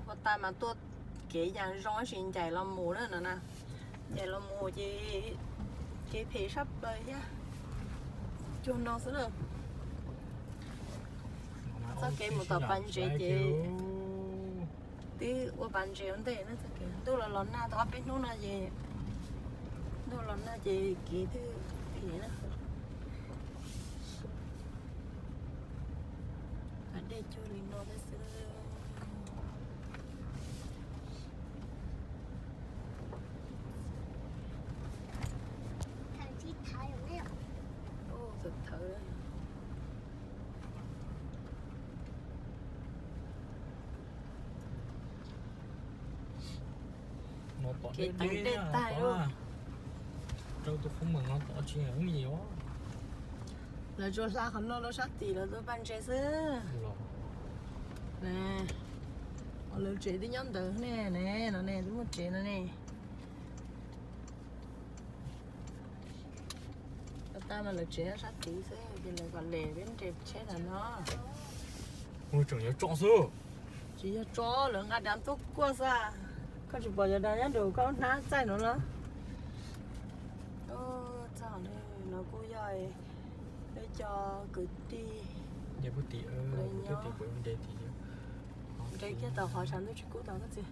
Ua tas mas tuaj kev yas zoo tab sis ncaim los mus na no na. Ncaim los mus ces kev phem sab plaws thiab. Cuag no xwb na. Txoj kev mus tom pas ntses ces twb ua pas ntses ua ntej na. Txoj kev ntuj los los nag tau ob peb hnub no ces ntuj los nag ces kev twb phem na. Pas dej cuag li no xwb. Kev deb tag. Rau tus qhov meem no tod tsis ua li os. Lawv tsuas hla qhov no rau sab tim lawv tus pas ntses xwb. Lawv tsev twb nyob ntawd ne, ne no ne, twb muaj tsev no ne. Tau tas mas lawv tsev sab tid xwb ces lawv kom les peb nres tsheb ntawm no. Tseem yuav tso xwb. Tsis yog tso, lawv nqa dav tuaj kuaj xwb. Koj tsis pom cov dav nyob nraum koj hnab txaij no los? Txog no kuj yog peb cov kwv tij. Nres kiag tau qhov tshav ntuj tsis kub tau koj txiv.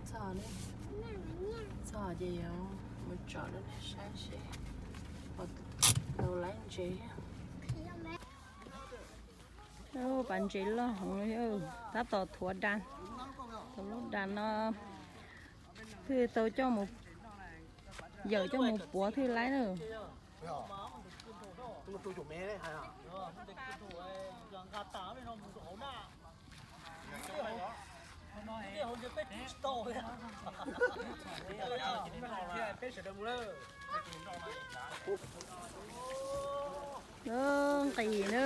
Txog, txog ces yuav mus tsom rau nej saib seb puas tau laib ntses. Pas ntses loj heev li, tab tom thuav da, thuav lub da no, thiaj tau coj mus, yawm coj mus puav thiaj laib na. Nqis na.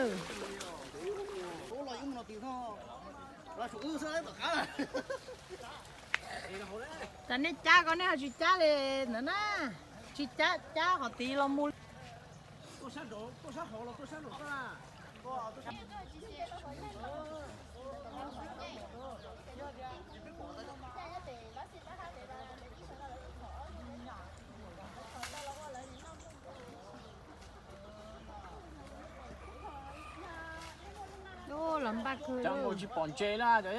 Tas nej cab ko nej ho tsis cab li ntawd na. Tsis cab, cab qhov tid los mus. Los npaj kawg, cov mus tsis pom ntses na cov.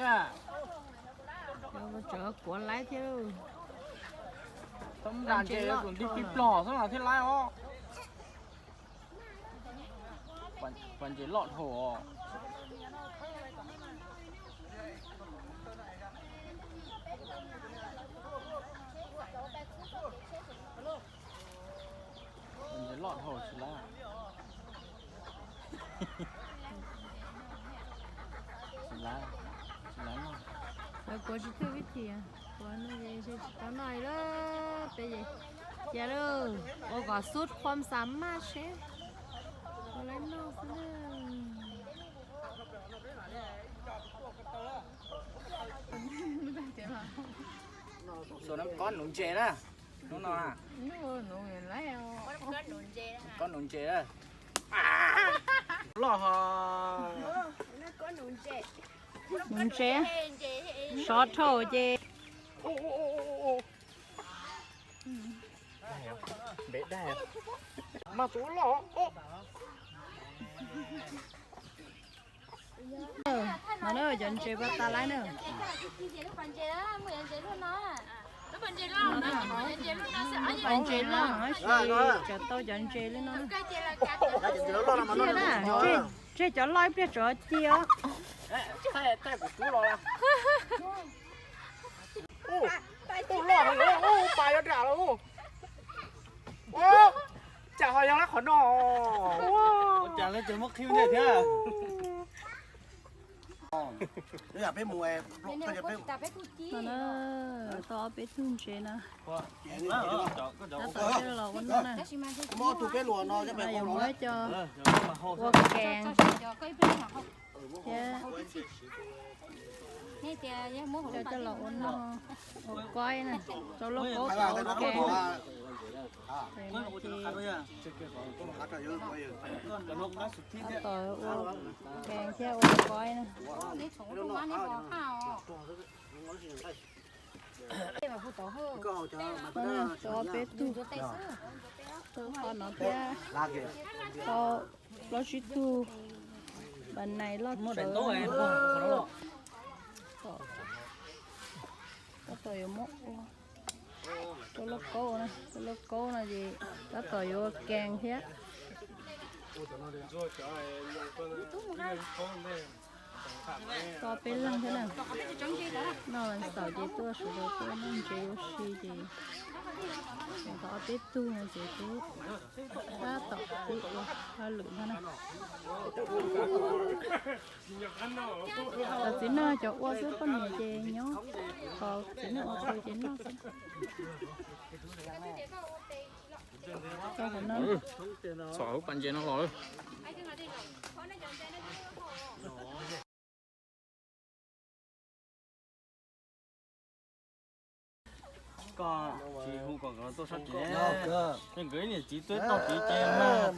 Cov kuav laib thiab. Tau nra ntses tus nti pib plog xwb mas thiaj laib os. Pas ntses loj dhau os. Ntses loj dhau tsis laib. Tsis laib, tsis laib no. Lawv kuav tsis thwj vib thim, kuav no ces tsis tau noj li lawm, peb ces cia lawm, ua kom xub qhuam xav maj seb puas laib noj xwb na. Tus no kob nuv ntses na. Hnub no kob nuv ntses na. Loj ho. Nuv ntses, sov dhau ces. Npem dag, mas tus loj. No na, cov ntses pas tas laib na. Pas ntses loj, tseem tau cov ntses li no. Tseg cov loj ib pliag tso ci os. Tus loj, pas yuav dam lawm. Cas ho yog lab qhov no. Cas lawv cov muab qhib ntej thiab. Tau ob peb tug ntses na. Tab tom los ua no na. Yuav muab cov ua kees. Thiab coj coj los ua noj, ua qaib na, rau lauj kaub tod ua ke. Tab tom ua kees thiab ua qaib na. Tau ob peb tug, tau qhov no thiab, tau plaub tsib tug, pas nais loj tsawv. Tab tom yuav muab ua rau lauj kaub na, rau lauj kaub no ces tab tom yuav ua kees thiab. Tau peb leeg thiab na. Noj xaus ces tuaj sawv daws tuaj noj ntsev ua si ces tau ob peb tug no ces kuv tab tom pib ua hauj lwm no na. Cov txiv neej cov ua xwb, poj niam ces nyob, ho txiv neej ua tau ces noj xwb. Txhom lub pas ntses no los. Koj tsis hu kom nkawd tuaj sab tid, nkawd ib niam txiv tuaj tau tid ces mas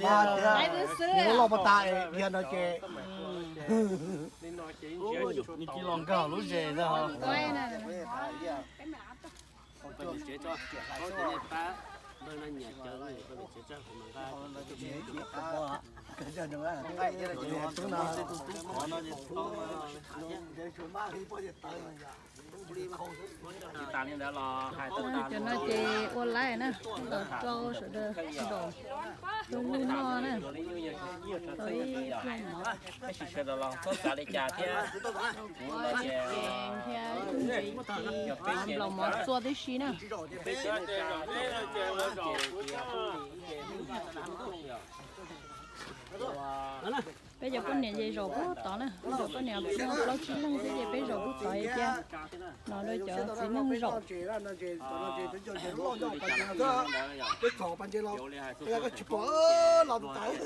tias loj pas tas diag no ces nws cia los nkag lub zes ntag. Cov no ces ua laib na, tab tom rau sawv daws zaum tus lug noj na, tau ib pluag mov. Tab sis sawv daws los txhob xav li cas thiab, kuv los ces thiab ib ntsis nplaum mov txua tib si na. Peb cov poj niam ces zaum pub tod na, cov poj niam muaj plaub tsib leeg xwb ces peb zaum pub tod cia no rau cov txiv neej zaum. Peb txhom pas ntses los, koj tsis pom los tas.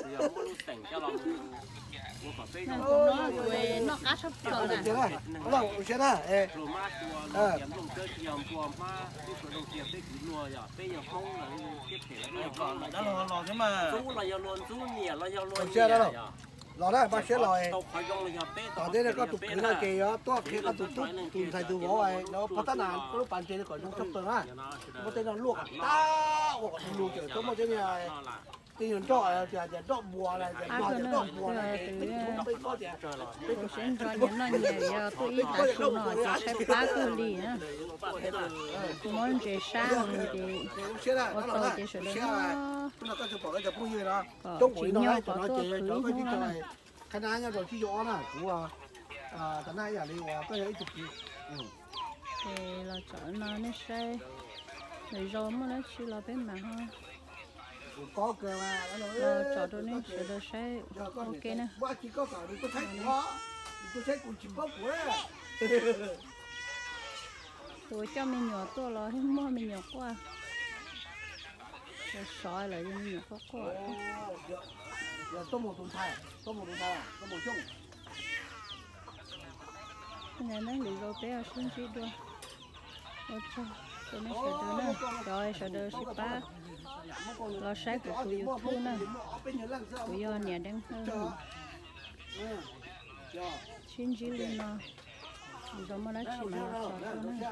Noj qab tshaj plaws na. Los siab na. Los na, npaj siab los. Tom ntej no koj tus kwv no ces yuav tuaj qhia koj tus tub tus ntxhais tus vauv no pov tab na, koj lub pas ntses kom zoo tshaj plaws na. Muab tej no luaj kom tag ua kom du lug ces txhob muaj tej niag, tej niag nroj, tias nroj npua na, npua tias nroj npua na ces peb tsis paub tias peb tus siab ntso nyias noj nyias, yog tuaj ib tav su no ces tshaib plab kawg li na. Muab ntses sab ces ua tau ces sawv daws noj. Kom tsis nyog kom tuaj khwv hnub no na. Qhab nab nyob rau tsib caug ob na, kuv, tam na ib yam li uas koj yog ib tug kwv. Ces los tsom no nej saib, lwm zaus muaj dab tsi los peb mam ho los tsom rau nej sawv daws saib ua ke na. Tus coj me nyuam tuaj los muaj me nyuam quaj, sov lawm me nyuam quaj quaj. Lwm zaus peb sib ntsib dua. Ua tsaug rau nej sawv daws na, cov sawv daws sib pab los saib kuv tus YouTube na. Kuv yog niam Deeb Hawj. Sib ntsib li no, lwm zaus muaj dab tsi mam los tsom dua na.